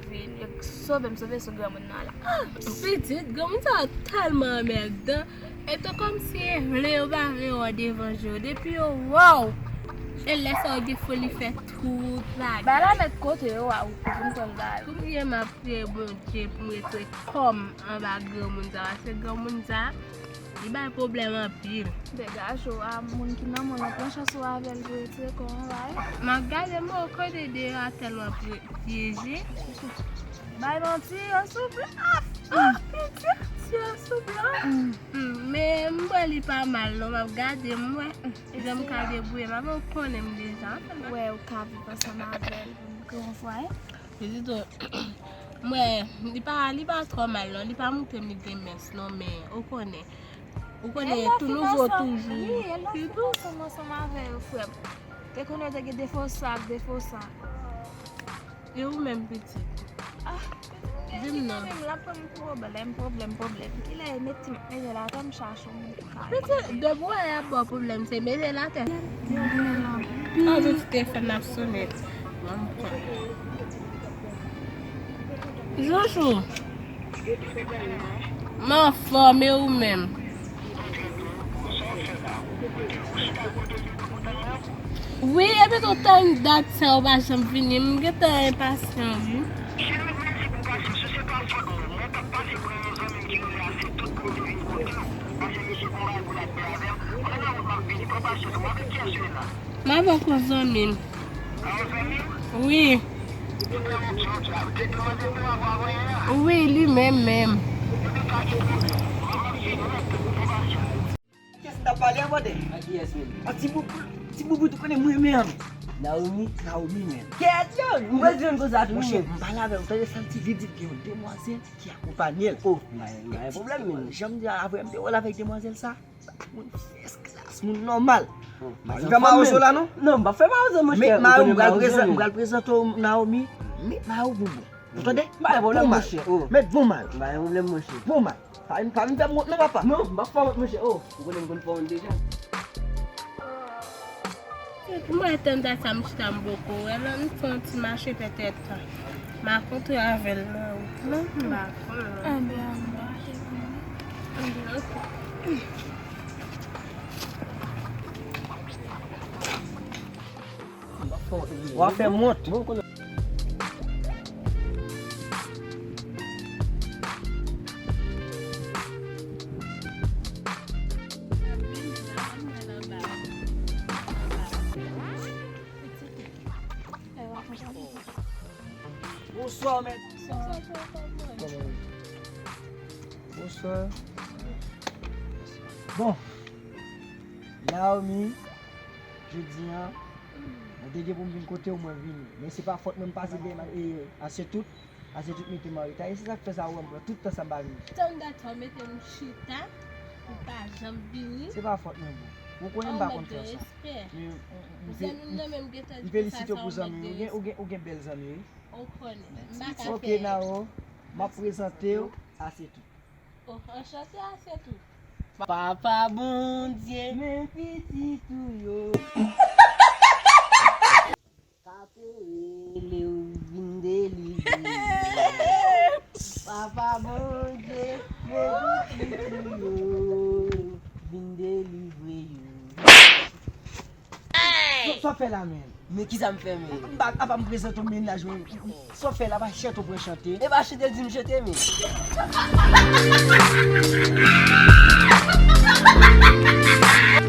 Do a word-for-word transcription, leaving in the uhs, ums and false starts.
Vini, sove m, sove sou granmoun nan la. Ah, pitit, granmoun sa yo tèlman anmèdan. E to kòmsi e vle yo pa vle yo devan je yo. Depi yo wè w, e lè sa yo gen foli fè tout bagay. Bay la mèt kote yo a, ou pou vin pran bagay. Kounye a m ap priye Bondye pou m retire kò m anba granmoun sa, paske granmoun sa, li bay pwoblèm anpil. Degaje w a, moun ki nan men w, pran chans ou avè l pou retire kò w anba l. M ap gade m, ou kote deyò a tèlman pre-, pyeje. Bay manti, yo sou blòf. Ah, pitit, yo sou blòf. Mm, men m wè li pa mal non, m ap gade m wè jan m ka debouye m, avan ou konnen m deja. Wè, ou ka viv ansanm avè l pou n gran fwa, wi. Pitit, mwen, li pa, li pa twò mal non, li pa montre m li gen mens non, men ou konnen, ou konnen tou nouvo toujou. Wi, e lè w fin ansanm, ansanm avè yo, frè m. Te konnen yo te gen defo sa ak defo sa. E ou menm, pitit? Ah, pitit, m gen ti nan men m, l ap ban m pwoblèm, pwoblèm, pwoblèm. Kilè e mete, mete l atè, m chache yon moun pou ka ede. Pitit, depi w wè y ap ba w pwoblèm, se mete l atè. Anvi ti telefòn ap sonnen. Joujou. M anfòm, e ou menm? Wi, epi tou tann dat sa ou pa janm vini. M gentan enpasyan, wi. M avèk yon zanmi m. Wi. Wi, li menm menm. Kiyès m t ap pale a, brother? A kiyès menm? A ti boubou, ti boubou tou konnen mwen menm. Naomi? Naomi menm. Kèt yo, m bezwen konsa tou. Monchè, m pale avè w, tande sa l di, li di gen yon demwazèl ki akonpanye l. Oh, m pa gen pwoblèm menm. Jan m di a, apre m te wè l avèk demwazèl sa. Moun first class, moun nòmal. Li pa mawozo la non? Non, m pa fè mawozo, monchè. Met mayo, m pral prezante w Naomi. Met mayo boubou. Ou tande? M pa gen pwoblèm, monchè. Met bon mayo. M pa gen pwoblèm, monchè. Bon mayo. Pa vin, pa vin fè m wont non, papa. Non, m pa fè wont, monchè. Oh, ou konnen m konn fè wont deja. Mwen tann dat sa m chita m poko wè l, ann fè yon ti mache pètèt m a kontre avè l nan wout lan, m pa konn. Anben, anben. Anben, ok. W ap fè m wont. Bonswa, mèt. Bonswa. Bon, Naomi, jodi a, mwen te gen pou m vin kote w, mwen vini. Men se pa fòt mwen, m pase de, e, ase tout. Ase tout mete m an reta. E se sa k fè sa ou wè m pran tout tan sa m pa vini. Tann dat sa w mete m chita, ou pa janm vini. Se pa fòt mwen, boo. Ou konnen m pa konn fè sa. Men m, m, m fe-, m, m felisite w pou zanmi w. Ou gen, ou gen, ou gen bèl zanmi, wi. Ou konnen. M pa ka fè. Ok, Nao, m ap prezante w, Ase Tout. Oh, anchante, Ase Tout. Papa Bondye, men pitit ou yo. K ap rele w vin delivre yo. Papa Bondye, men pitit ou yo, vin delivre yo. Sa, sa w fè la, men? Men kisa m fè, men? Apa m prezante w mennaj mwen. Sa w fè la, pa chante w pran chante. E pa chante l di m chante, men.